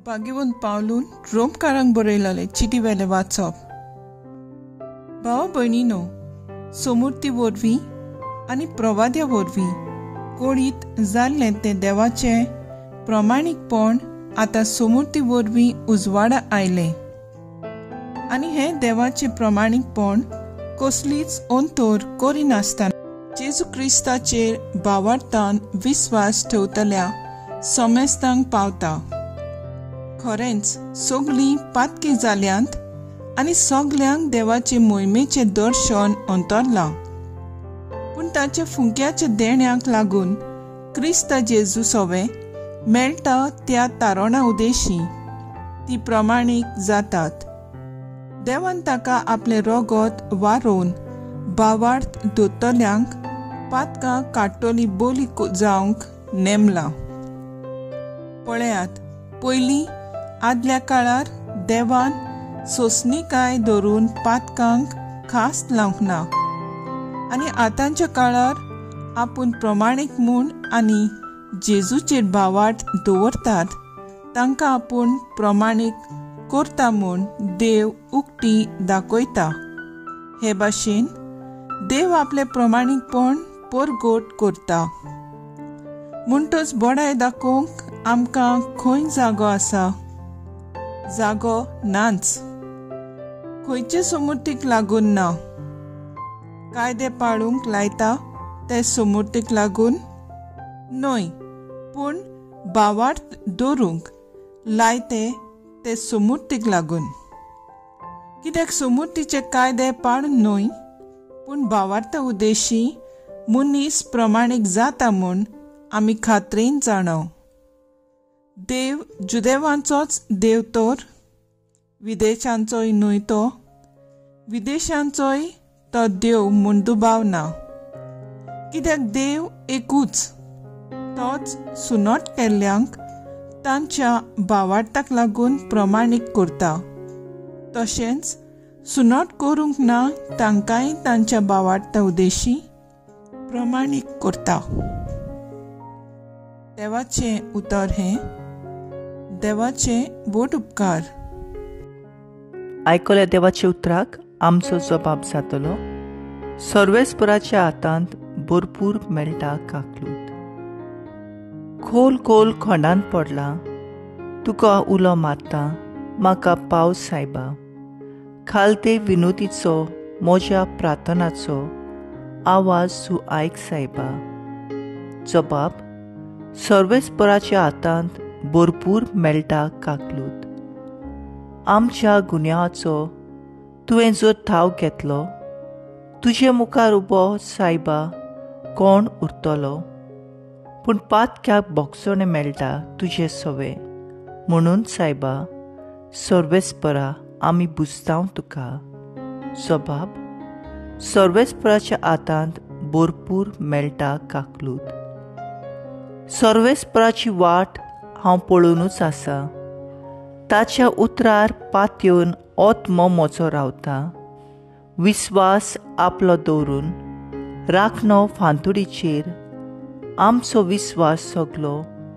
भाग्यवंत पावलून रोमकारांक बरयलेले चिटी वेले वाचप. भाव भयणीनो, सोमुर्ती वरवीं आनी प्रवाद्या वरवीं कोळीत जाल्लें तें देवाचें प्रमाणीकपण आतां सोमुर्ती वरवीं उजवाडा आयलें आनी हें देवाचें प्रमाणीकपण कसलीच अंतर करिनासतना जेजू क्रिस्ताचेर भावार्थान विस्वास ठेवतल्या समेस्तांक पावता. खरेंच सगळीं पातकी जाल्यांत आनी सगल्यांक देवाचे मोहिमेचें दर्शन अंतरलां, पूण ताच्या फुंक्याच्या देण्याक लागून क्रिस्ता जेजू सवे मेळटा त्या तारोणा उदेशी ती प्रमाणीक जातात. देवान ताका आपलें रगत वारोवन भावार्थ दोतल्यांक पातकां काडटली बोली जावंक नेमलां. पळयात, पयलीं आदल्या काळार देवान सोंसणीकाय धरून पातकांक खास लावंक ना आनी आतांच्या काळार आपूण प्रमाणीक म्हूण आनी जेजूचेर भावार्थ दवरतात तांकां आपूण प्रमाणीक करता म्हूण देव उक्ती दाखयता. हे भाशेन देव आपलें प्रमाणीकपण परगट करता. म्हणटच बडाय दाखोवंक आमकां खंय जागो आसा? जागो नाच. खंयचे सोमुर्तीक लागून ना. कायदे पाळूंक लायता ते सोमुर्तीक लागून न्हय, पूण भावार्थ दवरूंक लायते ते सोमुर्तीक लागून. कित्याक सोमुर्तीचे कायदे पाळून न्हय, पूण भावार्थ उद्देशी मनीस प्रमाणीक जाता म्हूण आमी खात्रेन जाणव. देव जुदेवांचोच देव तर विदेशांचोय न्हय, तो विदेशांचोय तो देव म्हूण दुबाव ना. कित्याक देव एकूच, तोच सुनोट केल्ल्यांक तांच्या भावार्थाक लागून प्रमाणीक करता, तशेंच सुनोट करूंक ना तांकांय तांच्या भावार्था उद्देशी प्रमाणीक करता. देवाचें उतर हें देवाचें बोट उपकार. आयकल्या देवाच्या उतराक आमचो जबाब जातलो. सर्वेस्पराच्या हातांत भरपूर मेळटा काकलूत. खोल खोल खोंडांत पडला, तुका उलो मारता, म्हाका पावस सायबा. खालते विनोदीचो म्हज्या प्रार्थनाचो आवाज तूं आयक सायबा. जबाब सर्वेस्पराच्या हातांत भरपूर मेळटा काकलूत. आमच्या गुन्यांवाचो तुवें जर थाव घेतलो, तुजे मुखार उबो सायबा कोण उरतलो? पूण पातक्याक बोगसणें मेळटा तुजें सवें, म्हणून सायबा सर्वेस्परा आमी बुजतांव तुका. जबाब सर्वेस्पराच्या हातांत भरपूर मेळटा काकलूत. सर्वेस्पराची वाट हांव पळोवनूच आसा, ताच्या उतरार पातयेवन आत्मो म्हजो रावता. विस्वास आपलो दवरून राखणो फांतोडीचेर, आमचो विस्वास सगलो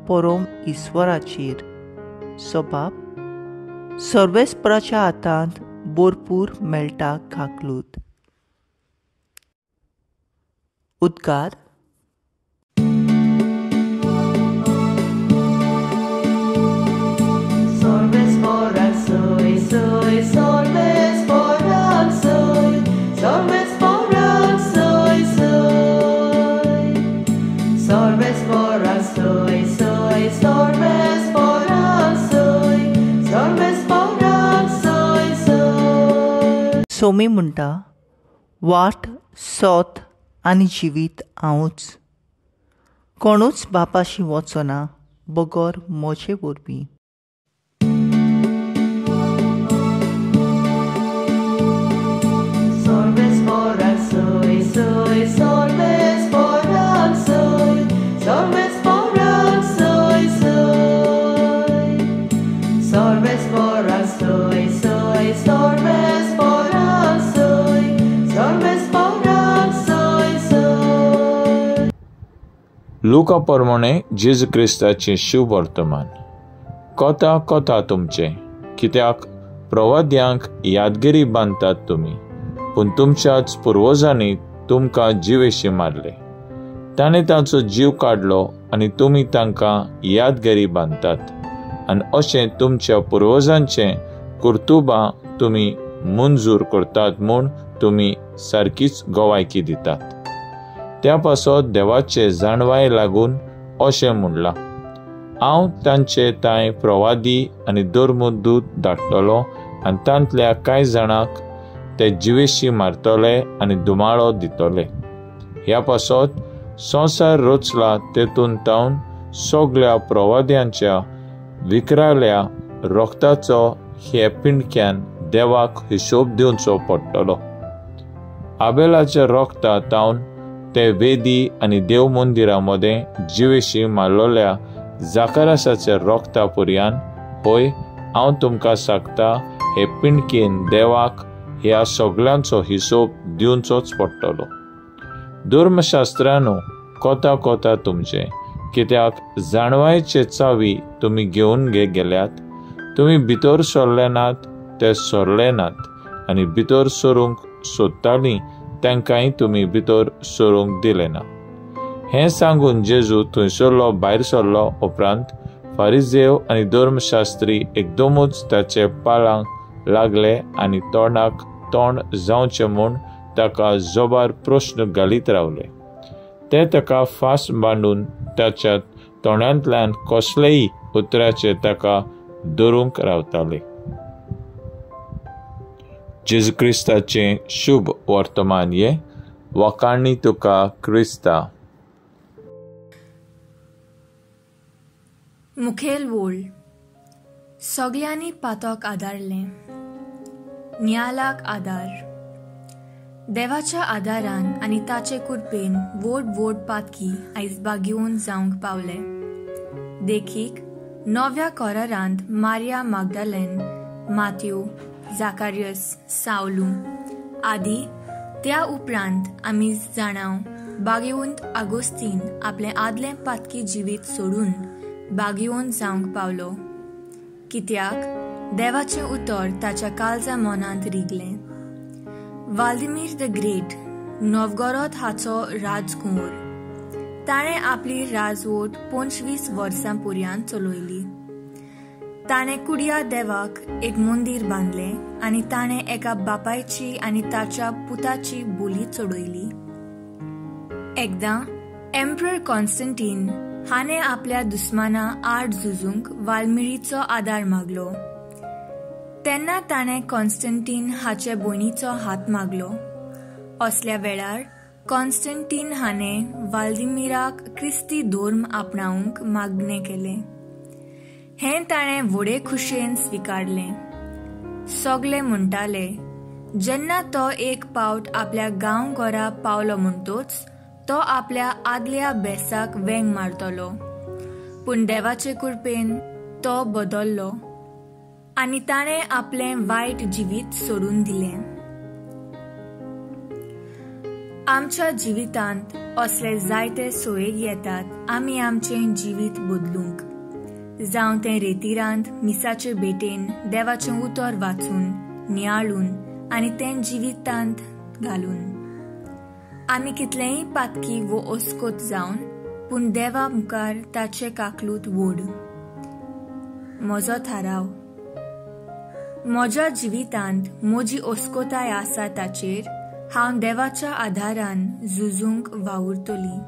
परोम ईश्वराचेर. जबाब सर्वेस्पराच्या हातांत भरपूर मेळटा काकलूत. उद्गार. सोमी म्हणटा, वाट सोत आनी जिवीत हांवूच, कोणूच बापाशी वचना बगर म्हजे वरवीं. लुका प्रमाणे जेजू क्रिस्ताचें शुभ वर्तमान. कोता कोता तुमचें, कित्याक प्रवाद्यांक यादगिरी बांदतात तुमी, पूण तुमच्याच पुर्वजांनी तुमकां जिवेशी मारले. ताणें तांचो जीव काडलो आनी तुमी तांकां यादगिरी बांदतात, आनी अशें तुमच्या पुर्वजांचें कर्तुबां तुमी मंजूर करतात म्हूण तुमी सारकीच गवायकी दितात. त्या पासत देवाचे जाणवाय लागून अशें म्हणलां, हांव तांचे तांय प्रवादी आनी धर्मदूत धाडटलो आनी तांतल्या कांय जाणांक ते जिवेशी मारतले आनी धुमाळो दितले. ह्या पासत संवसार रचला तेतून तावन सगळ्या प्रवाद्यांच्या विकराल्या रोगताचो हे पिंडक्यान देवाक हिशोब दिवचो पडटलो. आबेलाच्या रोगता तावन ते वेदी आनी देव मंदिरा मदें जिवेशी मारलेल्या जाकारासाच्या रोगता पर्यान, होय हांव तुमकां सांगता, हे पिंडकेन देवाक ह्या सगळ्यांचो हिशोब दिवचोच पडटलो. धर्मशास्त्रानो कोता कोता तुमचें, कित्याक जाणवायचे चावी तुमी घेवन गेल्यात. तुमी भितर सरले नात ते सरले नात, आनी भितर सरूंक सोदतालीं तांकांय तुमी भितर सरूंक दिलें ना. हें सांगून जेजू थंयसरलो भायर सरलो. उपरांत फारिजेव आनी धर्मशास्त्री एकदमूच ताचे पाळांक लागले आनी तोंडाक तोंड जावचें म्हूण ताका जोबार प्रश्न घालीत रावले. ते ताका फास बांदून ताच्या तोंडांतल्यान कसलेय उतराचे ताका धरूंक रावताले. जेजू क्रिस्ताचें शुभ वर्तमान ये वखाणी तुका क्रिस्ता. मुखेल वोळ सगळ्यांनी पातक आदारलें, न्यायाक आदार. देवाच्या आदारान आनी ताचे कृपेन व्हड व्हड पातकी आयज बागेवन जावंक पावले. देखीक नव्या करारांत मारिया मागदालेन, मात्यो, जाकारियस, सावलू आदी. त्या उपरांत आमी जाणाव बागेवंत आगोस्तीन आपलें आदलें पातकी जिवीत सोडून बागेवन जावंक पावलो, कित्याक देवाचें उतर ताच्या काळजा मनांत रिगलें. व्लादिमीर the great Novgorod हाचो राजकुंवर, ताणें आपली राजवट 25 वर्सां पर्यंत चलयली. ताणें कुडिया देवाक एक मंदीर बांदलें आनी ताणें एका बापायची आनी ताच्या पुताची बोली चडयली. एकदां एम्परर कॉन्स्टंटीन हाणें आपल्या दुस्माना आड झुजूंक वाल्मिरीचो आदार मागलो. तेन्ना ताणें कॉन्स्टंटीन हाचे भयणीचो हात मागलो. असल्या वेळार कॉन्स्टंटीन हाणें व्लादिमीराक क्रिस्ती धर्म आपणावंक मागणें केलें. हें ताणें व्हडे खुशयेन स्विकारलें. सगळे म्हणटाले, जेन्ना तो एक पावट आपल्या गांवघरा पावलो म्हणटोच तो आपल्या आदल्या बेसाक वेंग मारतलो. पूण देवाचे कृपेन तो बदल्लो आनी ताणें आपलें वायट जिवीत सोडून दिलें. आमच्या जिवितांत असले जायते सोयेक येतात आमी आमचें जिवीत बदलूंक, जावं तें रेतिरांत मिसाचे भेटेन देवाचें उतर वाचून नियाळून आनी तें जिवितांत घालून. आमी कितलेंय पातकी वो ओस्कोत जावन पूण देवा मुखार ताचे काकलूत व्हड. म्हजो थाराव, म्हज्या जिवितांत म्हजी ओस्कोताय आसा ताचेर हांव देवाच्या आदारान झुजूंक वावुरतली.